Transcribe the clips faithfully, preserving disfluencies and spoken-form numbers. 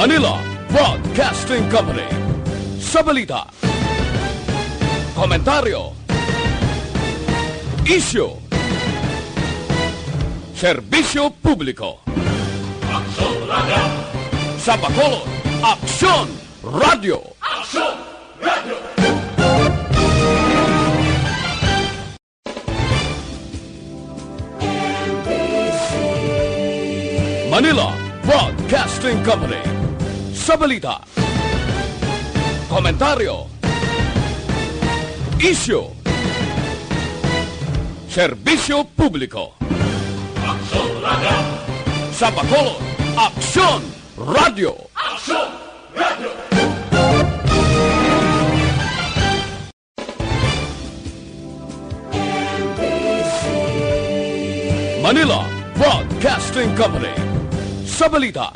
Manila Broadcasting Company. Sa balita, komentaryo, isyu, serbisyo publiko. Aksyon Radio. Sa Bacolod, Aksyon Radio. Aksyon Radio. Manila Broadcasting Company. Sa balita, komentaryo, isyu, serbisyo publiko. Aksyon Radio. Sa Bacolod, Aksyon Radio. Aksyon Radio. Manila Broadcasting Company. Sa balita,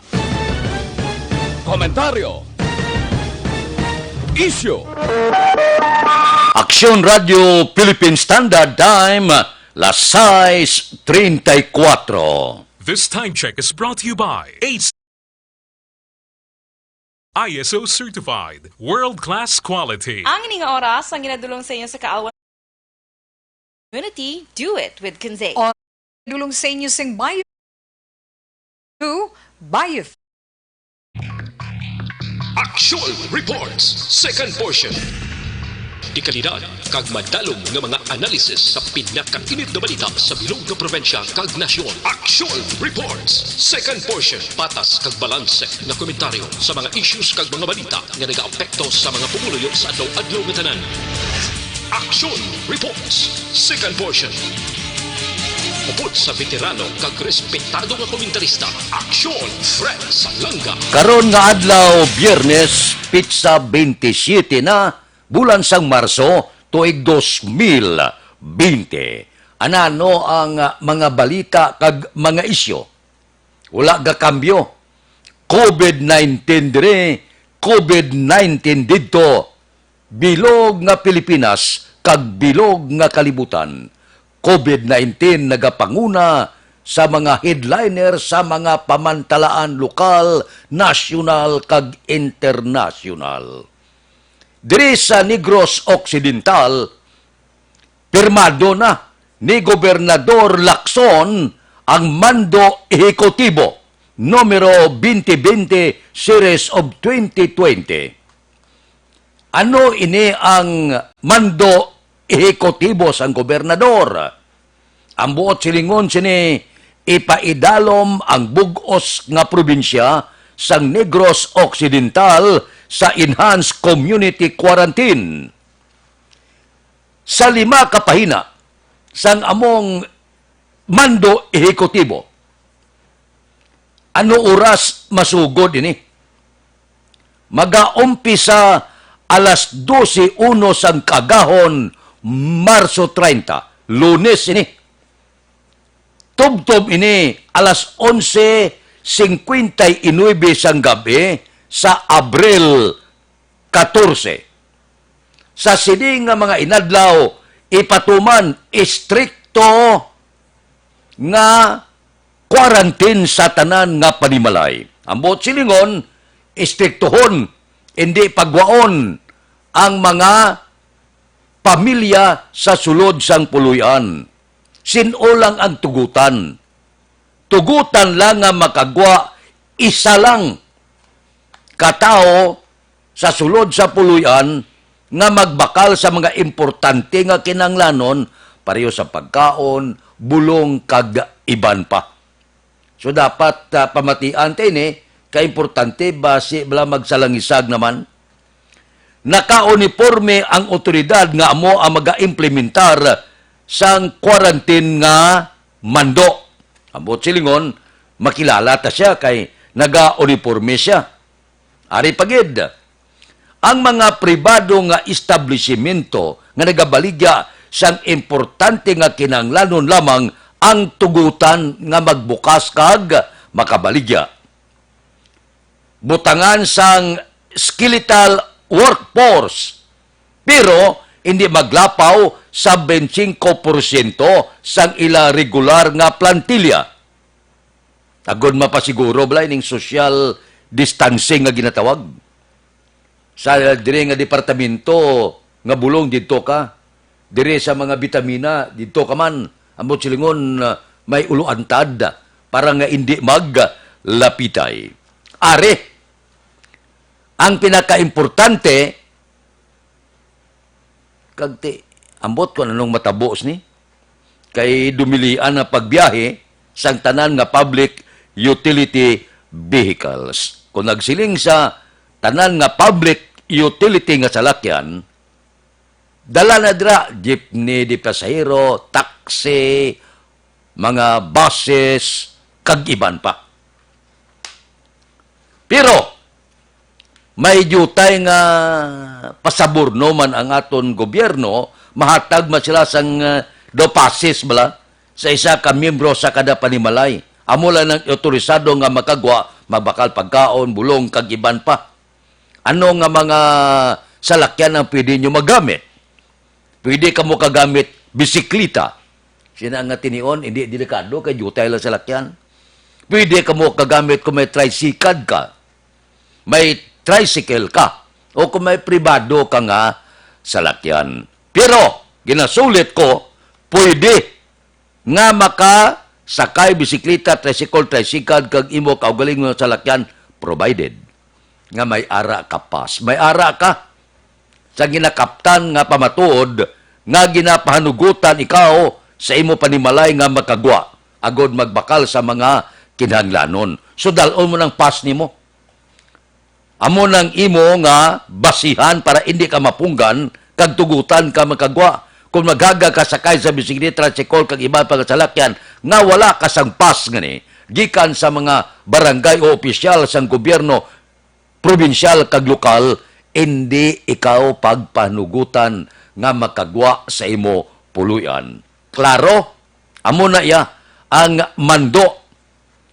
komentaryo, isyu. Aksyon Radio Philippine Standard Time, las sais treinta y cuatro. This time check is brought to you by Ace. I S O certified, world-class quality. Ang ini nga oras ang ginadulong sa inyo sa Kaawan Community. Do it with Kinze. Or dulong sa inyo sing Bio two, Bio Action Reports, second portion. Dekalidad kag madalom nga mga analysis sa pinakainit nga balita sa bilog nga probinsya kag nasyon. Action Reports, second portion. Patas kag balanse nga komentaryo sa mga issues kag mga balita nga nagaapekto sa mga pumuluyo sa adlaw-adlaw nga tanan. Action Reports, second portion. Upod sa veterano kag respetado nga komentarista, Action Fred Salanga. Karon nga adlaw, Biyernes, petsa twenty-seven na, bulan sang Marso, tuig dos mil bente. Anano ang, ah, mga balita kag mga isyu? Wala gakambyo. COVID nineteen diri, COVID nineteen didto. Bilog nga Pilipinas kag bilog nga kalibutan. COVID nineteen nagapanguna sa mga headliner sa mga pamantalaan lokal, nasyonal, kag internasyonal. Diri sa Negros Occidental, pirmado na ni Gobernador Lacson ang Mando Ehekutibo numero twenty twenty series of twenty twenty. Ano ini ang mando ehekutibo sang gobernador? Ang buot silingon sini, ipaidalom ang bug-os nga probinsya sang Negros Occidental sa enhanced community quarantine. Sa lima ka pahina sang among mando ehekutibo, ano oras masugod ini? Magaumpisa alas dose uno sang kaagahon, Marso treinta, Lunes ini. Tubtob ini alas onse cincuenta y nueve sang gab-i sa Abril katorse. Sa sini nga mga inadlaw, ipatuman istrikto nga quarantine sa tanan nga panimalay. Ang buot silingon, istriktohon, indi pagwaon ang mga pamilya sa sulod sang puloy-an. Sin-o lang ang tugutan? Tugutan lang nga makagwa isa lang ka tawo sa sulod sa puloy-an nga magbakal sa mga importante nga kinahanglanon, pareho sa pagkaon, bulong, kag iban pa. So, dapat, ah, pamatian ta ini, ka importante, basi bala magsalangisag naman. Nakauniporme ang awtoridad nga amo ang magaimplementar sang quarantine nga mando. Ang buot silingon, makilala ta siya kay nagauniporme siya. Ari pa gid, ang mga pribado nga establisimento nga nagabaligya sang importante nga kinahanglanon lamang ang tugutan nga magbukas kag makabaligya. Butangan sang skeletal workforce, pero hindi maglapaw sa twenty-five percent sang ila regular nga plantilla. Agod mapasiguro bala ining social distancing nga ginatawag. Sa diri nga departamento nga bulong, didto ka. Diri sa mga bitamina, didto ka man. Ambot silingon, ah, may uluantad para nga indi maglapitay. Ari, ang pinakaimportante, kag ti, ambot kung anong matabo sini. Kay dumilian ang pagbiyahe sang tanan nga public utility vehicles. Kung nagsiling sa tanan nga public utility nga salakyan, dala na dira, jeepney di pasahero, taxi, mga buses, kag iban pa. Pero, may diutay nga pasaborno man ang aton gobyerno, mahatag man sila sang, ah, daw passes bala sa isa ka miyembro sa kada panimalay. Amo lang ang otorisado nga makagwa, magbakal pagkaon, bulong, kag iban pa. Ano nga mga salakyan ang pwede nyo magamit? Pwede kamo kagamit bisikleta. Sina nga tinion, hindi delikado kay diutay lang salakyan. Pwede kamo kagamit kung may tricycle ka. May tricycle ka. O kung may pribado ka nga salakyan. Pero, ginasulit ko, pwede nga makasakay bisikleta, tricycle, tricycle, kag imo kaugalingon nga salakyan, provided nga may ara ka pass. May ara ka sa ginakaptan nga pamatuod nga ginapahanugutan ikaw sa imo panimalay nga makagwa agod magbakal sa mga kinahanglanon. So, dal-on mo nang pass nimo. Amo nang imo nga basihan para indi ka mapunggan kag tugutan ka makagwa. Kung maghaga ka sakay sa bisikleta, tricycle, kag iban pa nga salakyan nga wala ka sang pass ngani gikan sa mga barangay o opisyal sang gobyerno, probinsyal, kag lokal, indi ikaw pagpanugutan nga makagwa sa imo puloy-an. Klaro? Amo na iya ang mando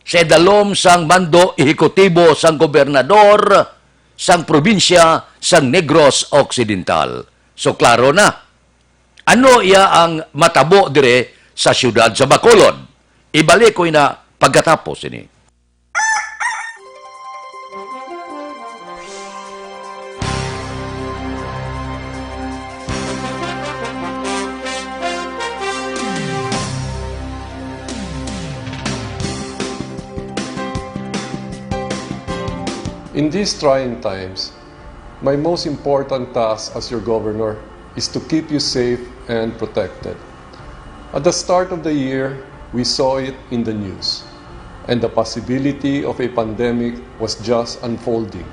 sa idalom sang mando ehekutibo sang gobernador sang probinsya sang Negros Occidental. So, klaro na. Ano iya ang matabo dire sa siyudad sa Bacolod? Ibalik ko ina pagkatapos ini. In these trying times, my most important task as your governor is to keep you safe and protected. At the start of the year, we saw it in the news, and the possibility of a pandemic was just unfolding.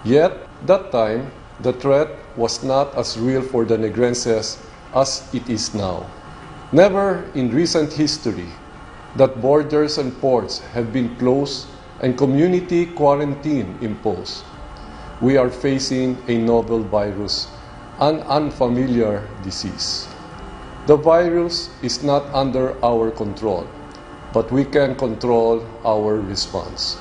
Yet, that time, the threat was not as real for the Negrenses as it is now. Never in recent history that borders and ports have been closed and community quarantine imposed. We are facing a novel virus, an unfamiliar disease. The virus is not under our control, but we can control our response.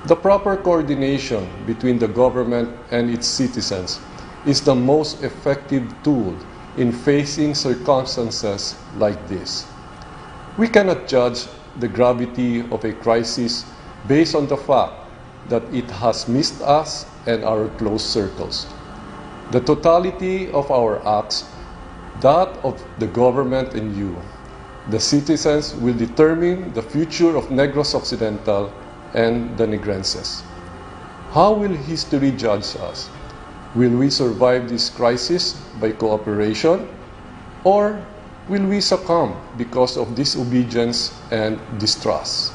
The proper coordination between the government and its citizens is the most effective tool in facing circumstances like this. We cannot judge the gravity of a crisis based on the fact that it has missed us and our close circles. The totality of our acts, that of the government and you, the citizens, will determine the future of Negros Occidental and the Negrenses. How will history judge us? Will we survive this crisis by cooperation, or will we succumb because of disobedience and distrust?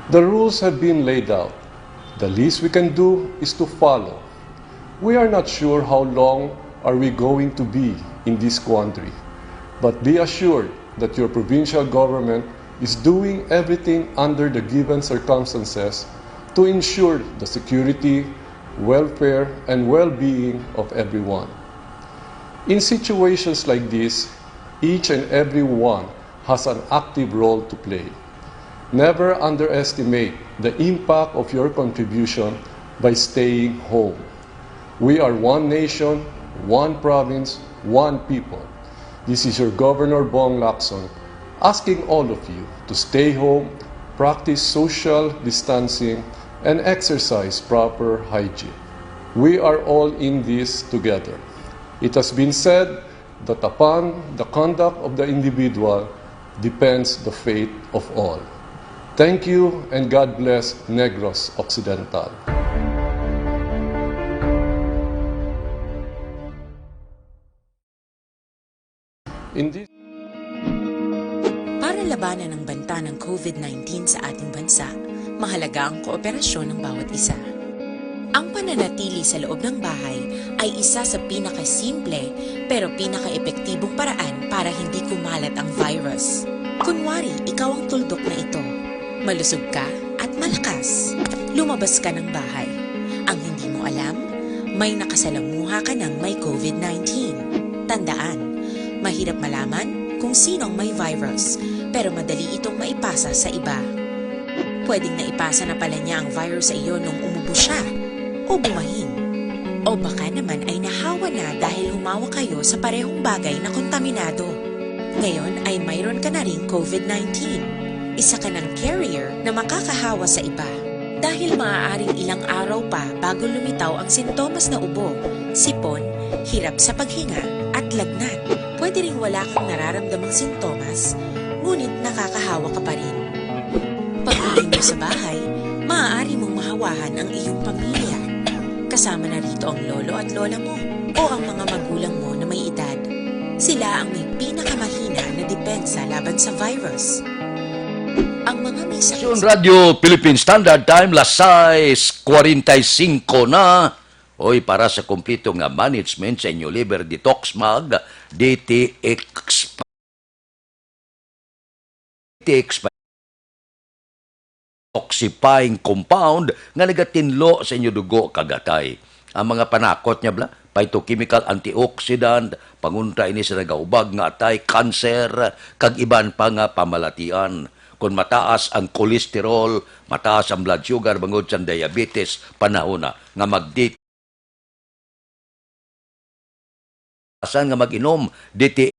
The rules have been laid out. The least we can do is to follow. We are not sure how long are we going to be in this quandary, but be assured that your provincial government is doing everything under the given circumstances to ensure the security, welfare, and well-being of everyone. In situations like this, each and every one has an active role to play. Never underestimate the impact of your contribution by staying home. We are one nation, one province, one people. This is your Governor Bong Lacson asking all of you to stay home, practice social distancing, and exercise proper hygiene. We are all in this together. It has been said that upon the conduct of the individual depends the fate of all. Thank you and God bless Negros Occidental. In this Para labanan ang banta ng COVID nineteen sa ating bansa, mahalaga ang kooperasyon ng bawat isa. Ang pananatili sa loob ng bahay ay isa sa pinakasimple pero pinakaepektibong paraan para hindi kumalat ang virus. Kunwari, ikaw ang tuldok na ito. Malusog ka at malakas. Lumabas ka ng bahay. Ang hindi mo alam, may nakasalamuha ka ng may COVID nineteen. Tandaan, mahirap malaman kung sino ang may virus, pero madali itong maipasa sa iba. Pwedeng naipasa na pala niya ang virus sa iyo nung umubo siya o bumahin. O baka naman ay nahawa na dahil humawak kayo sa parehong bagay na kontaminado. Ngayon ay mayroon ka na ring COVID nineteen. Isa ka ng carrier na makakahawa sa iba. Dahil maaaring ilang araw pa bago lumitaw ang sintomas na ubo, sipon, hirap sa paghinga, at lagnat. Pwede ring wala kang nararamdamang sintomas, ngunit nakakahawa ka pa rin. Pag-uwi mo sa bahay, maaari mong mahawahan ang iyong pamilya. Kasama na rito ang lolo at lola mo o ang mga magulang mo na may edad. Sila ang may pinakamahina na depensa laban sa virus. Ang mga may sakit Station Radyo Philippine Standard Time, las sais cuarenta y cinco na. Oy, para sa kompleto nga management sa inyo liver detox, mag D T X. D T X detoxifying compound nga nagatinlo sa inyo dugo kag atay. Ang mga panakot niya bala, phytochemical antioxidant, pangontra ini sa nagahubag nga atay, cancer, kag iban pa nga pamalatian. Kon mataas ang cholesterol, mataas ang blood sugar bangod sa diabetes, panahon na nga mag asan nga mag-inom diti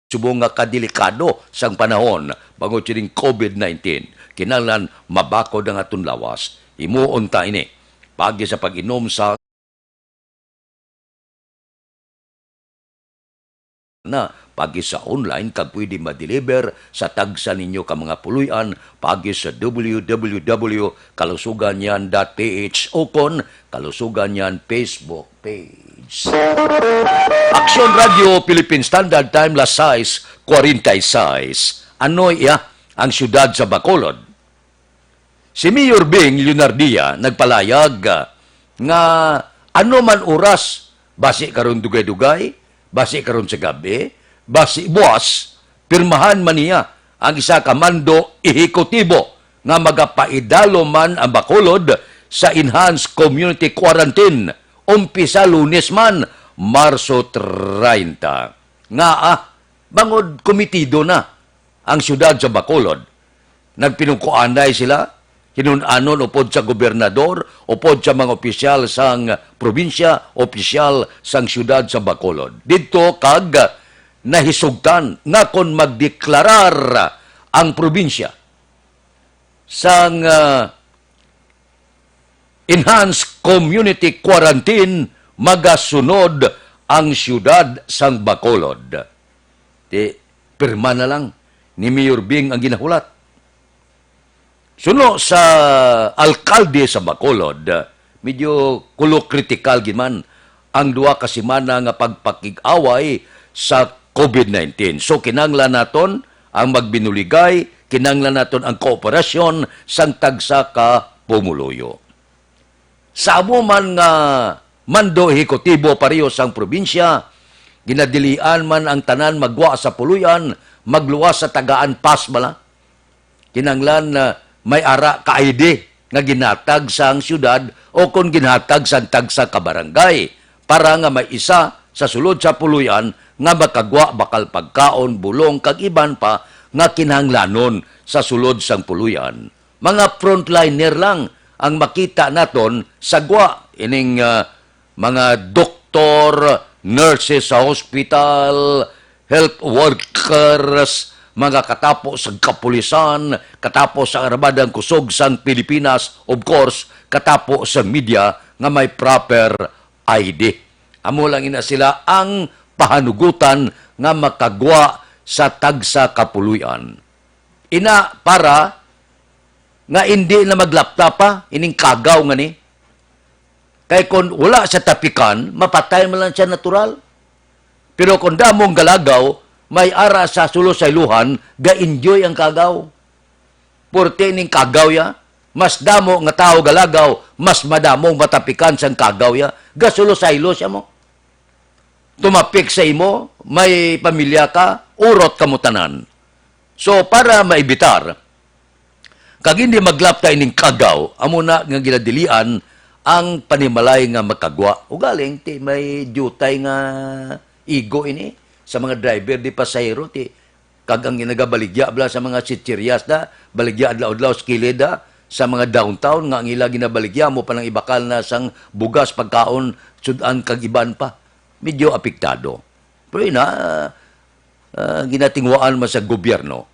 subong nga kadelikado sang panahon bangod sining COVID nineteen. Kinahanglan mabakod ang aton lawas. Himuon ta ini pagi sa pag-inom sa na pagi sa online kag pwede ma-deliver sa tagsa ninyo ka mga puloy-an pagi sa w w w kalusuganyan dot p h o kon Kalusuganyan Facebook page. Aksyon Radio Philippine Standard Time, las sais cuarenta y seis. Ano iya ang siyudad sa Bacolod? Si Mayor Bing Leonardia nagpalayag, ah, nga ano man oras, basi karon dugay-dugay, basi karon sa gabi, basi buwas, pirmahan man niya ang isa ka mando ehekutibo nga magapaidalom man ang Bacolod sa enhanced community quarantine umpisa Lunes man, Marso treinta. Ngaa, bangod komitido na ang siyudad sa Bacolod. Nagpinungkuanay sila, hinun-anon upod sa gobernador, upod sa mga opisyal sang probinsya, opisyal sang siyudad sa Bacolod. Didto kag nahisugtan nga kon magdeklarar ang probinsya sang, ah, enhanced community quarantine, magasunod ang siyudad sang Bacolod. Ti, pirma na lang ni Mayor Bing ang ginahulat. Suno sa alkalde sa Bacolod, medyo kulo kritikal gid man ang duha ka semana nga pagpakig-away sa COVID nineteen. So, kinahanglan naton ang magbinuligay, kinahanglan naton ang kooperasyon sang tagsa ka pumuluyo. Sa amo man nga mando ehekutibo pareho sang probinsya, ginadilian man ang tanan magwa sa puloy-an, magluwas sa tagaan pass bala. Kinahanglan na may ara ka I D nga ginhatag sang siyudad o kon ginhatag sang tagsa ka barangay para nga may isa sa sulod sa puloy-an nga makagwa bakal pagkaon, bulong, kag iban pa nga kinahanglanon sa sulod sang puloy-an. Mga frontliner lang ang makita naton sa gwa, ining, ah, mga doktor, nurses sa hospital, health workers, mga katapo sa kapulisan, katapo sa Armadang Kusog sang Pilipinas, of course, katapo sa media nga may proper I D. Amo lang ina sila ang pahanugutan nga makagwa sa tagsa ka puloy-an. Ina para nga indi na maglapta pa ining kagaw nga ni. Kay kon wala sa tapikan, mapatay man lang siya natural. Pero kon damo ang galagaw, may ara sa sulo-saylohan, ga-enjoy ang kagaw. Purti ning kagaw ya, mas damo nga tawo galagaw, mas madamo ang matapikan sang kagaw ya. Gasulo-saylo siya mo. Tumapik sa imo, may pamilya ka, urot kamo tanan. So, para maibitar, kag hindi maglapta ining kagaw, amo na nga ginadilian ang panimalay nga makagwa. Ugaling, ti may diutay nga igo ini sa mga driver, di pasahero, ti kag ang ginagabaligya bala sa mga chichirias da, baligya adlaw-adlaw sa kilid da, sa mga downtown nga ang ila ginabaligya mo pa nang ibakal na sang bugas, pagkaon, sud-an kag iban pa. Medyo apektado. Pero ina, ah, ginatinguhaan man sa gobyerno,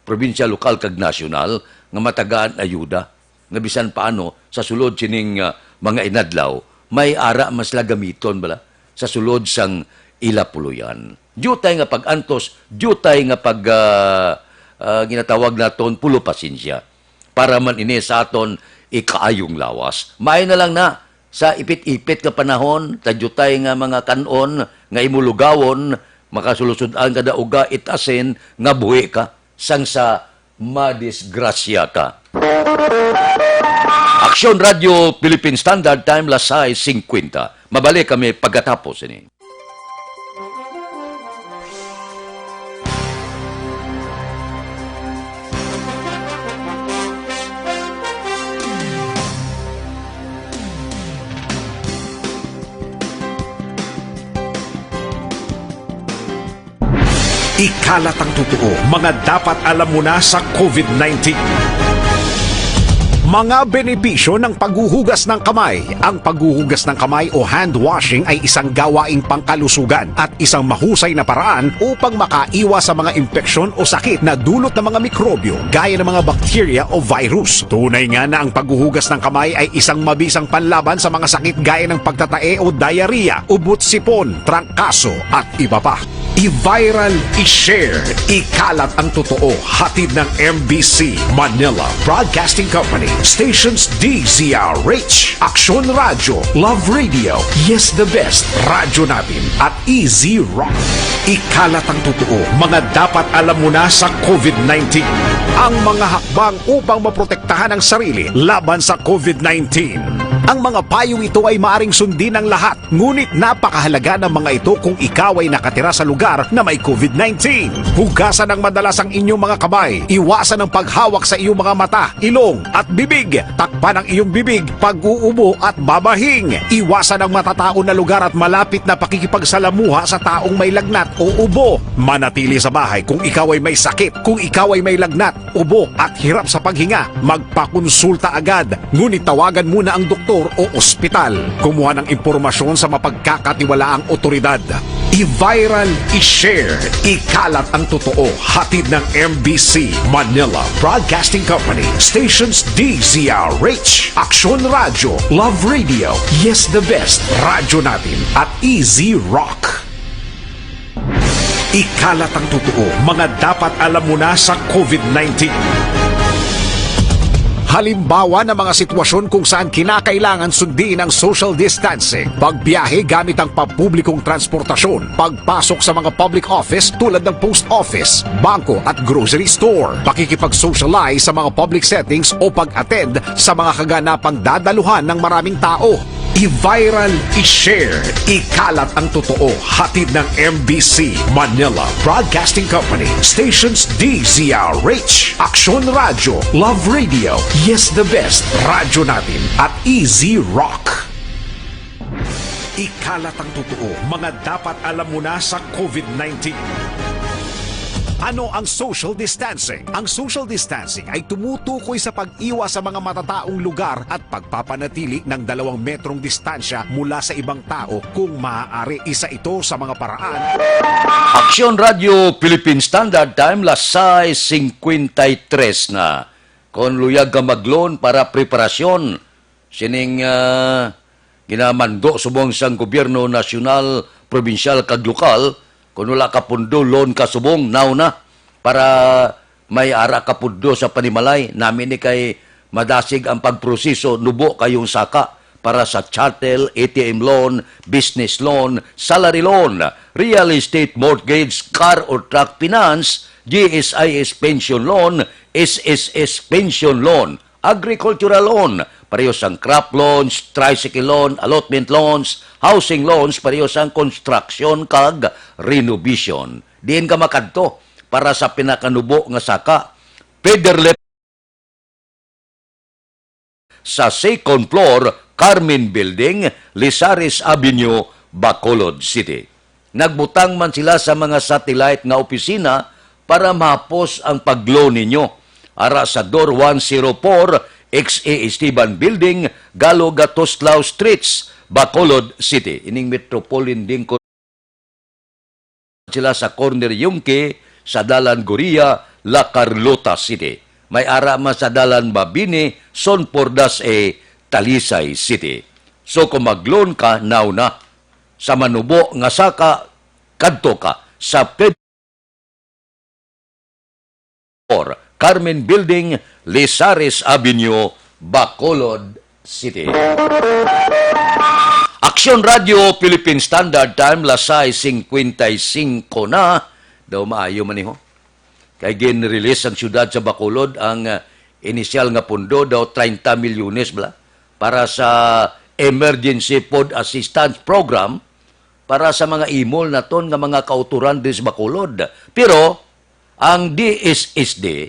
probinsya, lokal kag nasyonal nga matagaan ayuda nga bisan paano sa sulod sining, ah, mga inadlaw may ara man sila gamiton bala sa sulod sang ila puloy-an. Diutay nga pag-antos, diutay nga pag, ah, ah, ginatawag naton pulo pasensya para man ini sa aton ikaayong lawas. Maayo na lang na sa ipit-ipit nga panahon, tadjutay nga mga kan-on nga imo lugawon, makasulusud-an ka da uga it asin nga buhi ka, sang sa madisgrasya ka. Aksyon Radio Philippine Standard Time, las sais singkwenta. Mabalik kami pagkatapos ini. Ikalat ang totoo, mga dapat alam mo na sa COVID nineteen. Mga benepisyo ng paghuhugas ng kamay. Ang paghuhugas ng kamay o hand washing ay isang gawaing pangkalusugan at isang mahusay na paraan upang makaiwas sa mga impeksyon o sakit na dulot ng mga mikrobyo gaya ng mga bakterya o virus. Tunay nga na ang paghuhugas ng kamay ay isang mabisang panlaban sa mga sakit gaya ng pagtatae o diarrhea, ubot sipon, trangkaso, at iba pa. I-viral, i-share, ikalat ang totoo. Hatid ng M B C, Manila Broadcasting Company, stations D Z R H, Aksyon Radyo, Love Radio, Yes the Best, Radyo Natin, at Easy Rock. Ikalat ang totoo, mga dapat alam mo na sa COVID nineteen. Ang mga hakbang upang maprotektahan ang sarili laban sa COVID nineteen. Ang mga payong ito ay maaring sundin ng lahat, ngunit napakahalaga ng mga ito kung ikaw ay nakatira sa lugar na may COVID nineteen. Hugasan ng madalas ang inyong mga kamay. Iwasan ang paghawak sa iyong mga mata, ilong, at bibig. Takpan ang iyong bibig pag-uubo at babahing. Iwasan ang matataon na lugar at malapit na pakikipagsalamuha sa taong may lagnat o ubo. Manatili sa bahay kung ikaw ay may sakit, kung ikaw ay may lagnat, ubo, at hirap sa paghinga. Magpakonsulta agad. Ngunit tawagan muna ang doktor o ospital. Kumuha ng impormasyon sa mapagkakatiwalaang otoridad. I-viral, i-share, ikalat ang totoo. Hatid ng M B C, Manila Broadcasting Company, stations D Z R H, Aksyon Radyo, Love Radio, Yes the Best, Radyo Natin, at Easy Rock. Ikalat ang totoo, mga dapat alam mo na sa COVID nineteen. Halimbawa ng mga sitwasyon kung saan kinakailangan sundin ang social distancing, pagbiyahe gamit ang pampublikong transportasyon, pagpasok sa mga public office tulad ng post office, bangko at grocery store, pakikipag-socialize sa mga public settings o pag-attend sa mga kaganapang dadaluhan ng maraming tao. I-viral, i-share, ikalat ang totoo. Hatid ng M B C, Manila Broadcasting Company, stations D Z R H, Aksyon Radyo, Love Radio, Yes the Best, Radyo Natin, at Easy Rock. Ikalat ang totoo, mga dapat alam mo na sa COVID nineteen. Ano ang social distancing? Ang social distancing ay tumutukoy sa pag-iwas sa mga matataong lugar at pagpapanatili ng dalawang metrong distansya mula sa ibang tao kung maaari. Isa ito sa mga paraan. Aksyon Radio Philippine Standard Time, las sais singkwenta y tres na. Kon luyag ka mag-loan para preparasyon sining, ah, ginamando subong sang gobyerno nasyonal, probinsyal, kag lokal, kon wala ka pundo, loan ka subong, now na, para may ara ka pundo sa panimalay. Nami ni kay madasig ang pagproseso, nubo kayong saka para sa chattel, A T M loan, business loan, salary loan, real estate mortgage, car or truck finance, G S I S pension loan, S S S pension loan, agricultural loan, pareho sang crop loans, tricycle loan, allotment loans, housing loans, pareho sang construction kag renovation. Diin ka makadto para sa pinakanubo nga saka? Federal sa second floor, Carmen Building, Lizares Avenue, Bacolod City. Nagbutang man sila sa mga satellite nga opisina para mahapos ang pag-loan ninyo. Ara sa Door one zero four, X A Esteban Building, Galo Gatoslao Streets, Bacolod City. Ining metropolitan din ko sila sa corner Yungque, sa Dalan Goria, La Carlota City. May ara man sa Dalan Mabini, Son Pordas A, Talisay City. So kung mag-loan ka, now na. Sa manubo nga saka, kadto ka sa Fed- or Carmen Building, Lizares Avenue, Bacolod City. Aksyon Radio Philippine Standard Time, las sais singkwenta y singko na. Daw maayo man ni ho. Kay gin-release ang siyudad sa Bacolod ang, ah, inisyal nga pondo, daw treinta milyones bala, para sa Emergency Food Assistance Program para sa mga imol naton nga mga kautoran diri sa Bacolod. Pero ang D S S D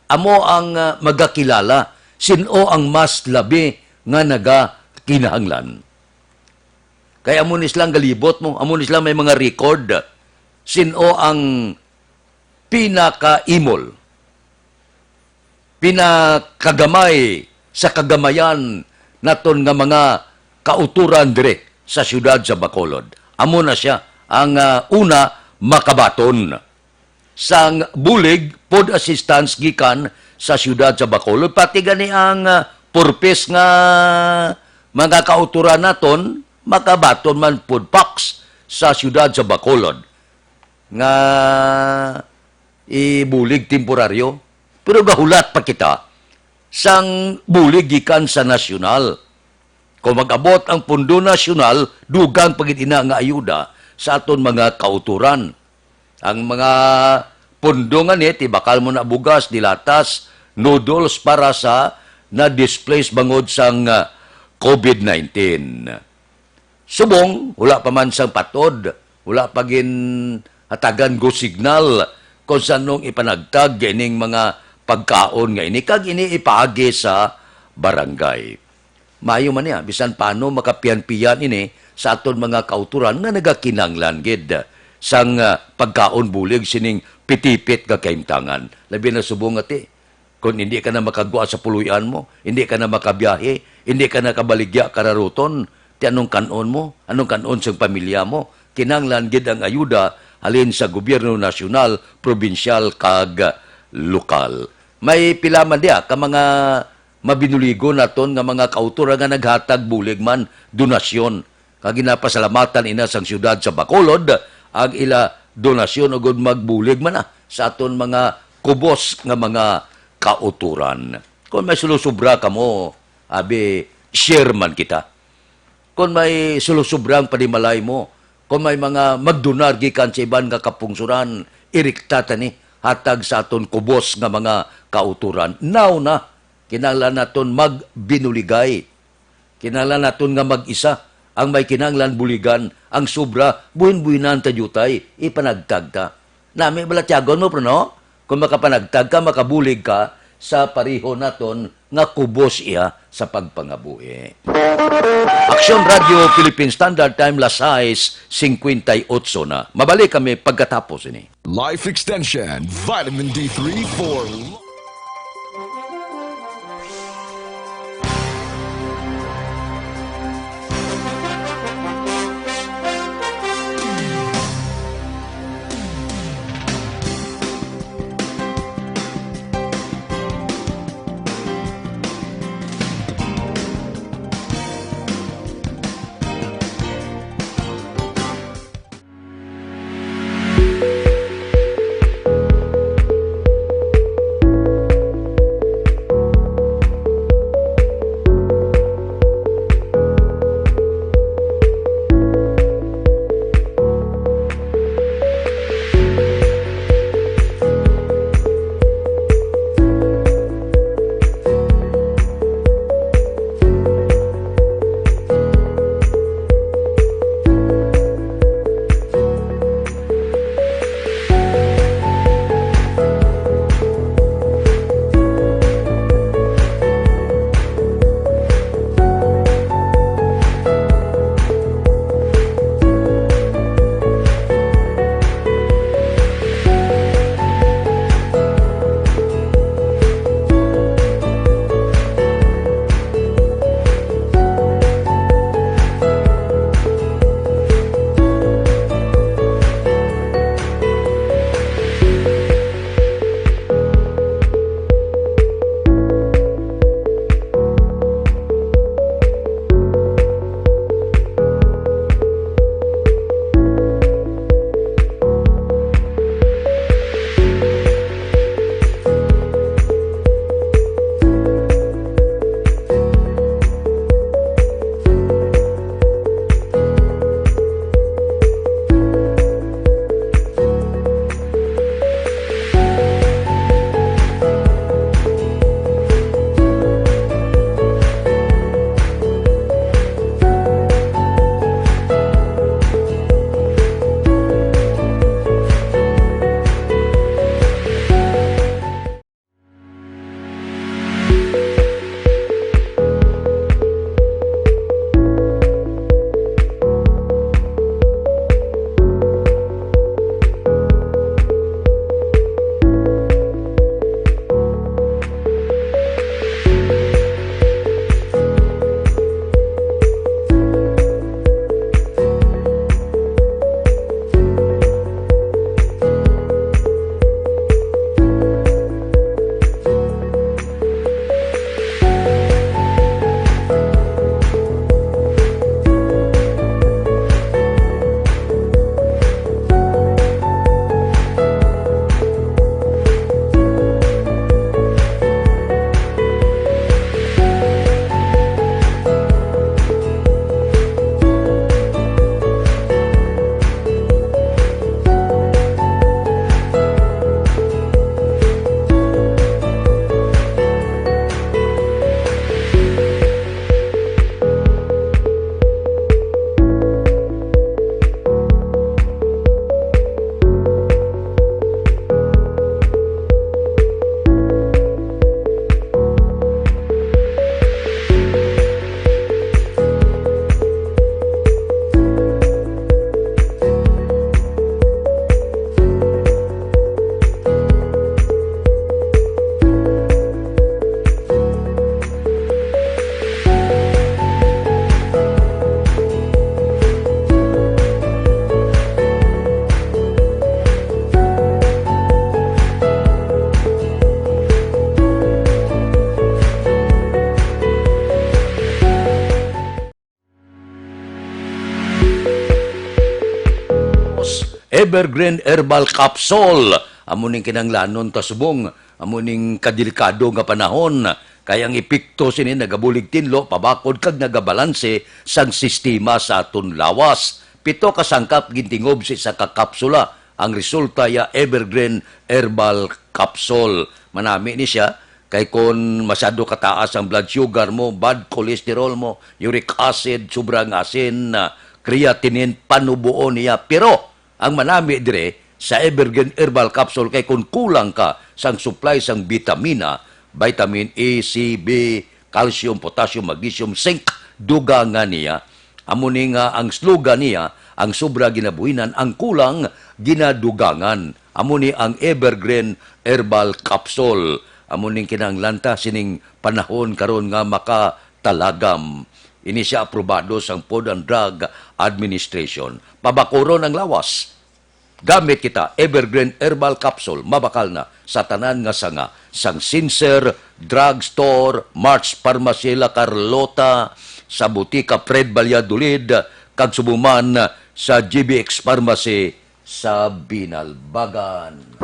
amo ang, ah, magakilala sin-o ang mas labi nga nagakinahanglan. Kay amo ni silang galibot mo, amo ni sila may mga record sin-o ang pinakaimol, pinakagamay sa kagamayan naton nga mga kautoran dire sa siyudad sa Bacolod. Amo na sia ang, ah, una makabaton sang bulig, food assistance gikan sa siyudad sa Bacolod, pati gani ang, ah, purpose nga mga kautoran naton makabaton man food packs sa siyudad sa Bacolod nga ibulig temporaryo. Pero gahulat pa kita sang bulig gikan sa nasyonal. Kung mag-abot ang pondo nasyonal, dugang pa gid ina nga ayuda sa aton mga kautoran. Ang mga pondo nga ni, tibakal mo na bugas, dilatas, noodles para sa na-displace bangod sang, ah, COVID nineteen. Subong, wala pa man sang patod, wala pa ginhatagan go signal kung sanong ipanagtag ining mga pagkaon nga ini, kag ini ipaagi sa barangay. Maayo man niya, bisan paano makapiyan-piyan ini sa aton mga kautoran nga nagakinahanglan gid sang, ah, pagkaon bulig sining pitipit nga kahimtangan. Labi na subong nga ti, kung hindi ka na makagwa sa puloy-an mo, hindi ka na makabiyahe, hindi ka na kabaligya kararuton, ti anong kan-on mo? Anong kan-on sang pamilya mo? Kinahanglan gid ang ayuda halin sa gobyerno nasyonal, probinsyal, kag lokal. May pila man diha ka mga mabinuligon naton nga mga kautoran nga naghatag bulig man, donasyon. Kag ginapasalamatan ina sang siyudad sa Bacolod ang ila donasyon, ugod magbulig man na sa aton mga kubos nga mga kautoran. Kung may sulusubra kamo, abi, share man kita. Kung may sulusubra ang panimalay mo, kung may mga magdonar gikan sa iban nga kapungsoran, irikta ta ni, hatag sa aton kubos nga mga kautoran. Now na, kinahanglan naton magbinuligay. Kinahanglan naton nga mag-isa. Ang may kinahanglan buligan, ang sobra, buhin-buhinan ta diutay, ipanagtag ta. Nami bala tiyagon mo, pero no? Kung makapanagtag ka, makabulig ka sa pareho naton nga kubos iya sa pagpangabuhi. Aksyon Radio Philippine Standard Time, las sais cincuenta y ocho na. Mabalik kami pagkatapos ini. Life Extension, Vitamin D three for Evergreen Herbal Capsule. Amo ning kinahanglanon ta subong amo ning kadelikado nga panahon, kay ang epekto sini nagabulig tinlo pabakod kag nagabalanse sang sistema sa aton lawas. Pito ka sangkap gintingob sa isa ka kapsula. Ang resulta ya Evergreen Herbal Capsule. Manami ni siya kay kon masyado kataas ang blood sugar mo, bad cholesterol mo, uric acid, sobrang asin, ah, creatinine, panubuon niya. Pero ang manami dire sa Evergreen Herbal Capsule kay kon kulang ka sang supply sang bitamina, vitamin A, C, B, calcium, potassium, magnesium, zinc, dugangan niya. Amo ni nga ang slogan niya, "Ang sobra ginabuhinan, ang kulang ginadugangan." Amo ni ang Evergreen Herbal Capsule. Amo ning kinahanglan ta sining panahon karon nga makatalagam. Ini siya aprobado sang Food and Drug Administration. Pabakuron ang lawas. Gamit kita, Evergreen Herbal Capsule, mabakal na sa tanan nga sanga, sang Sincere Drugstore, March Pharmacy La Carlota, sa Butika Fred Valladolid, kag subong man sa G B X Pharmacy sa Binalbagan.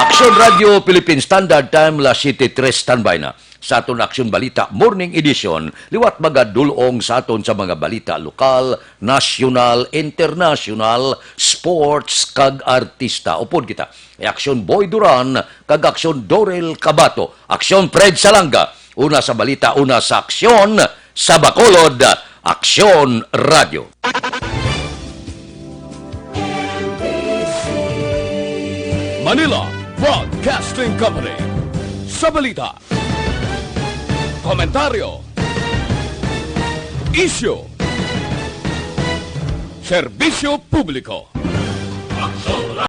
Aksyon Radio Philippine Standard Time, las siete tres, standby na sa aton Aksyon Balita Morning Edition, liwat magadul-ong sa aton sa mga balita lokal, nasyonal, internasyonal, sports, kag artista. Upod kita, Aksyon Boy Duran kag Aksyon Dorel Cabato, Aksyon Fred Salanga. Una sa balita, una sa aksyon, sa Bacolod, Aksyon Radio. Manila Broadcasting Company. Sa balita, komentaryo, isyu, serbisyo publiko.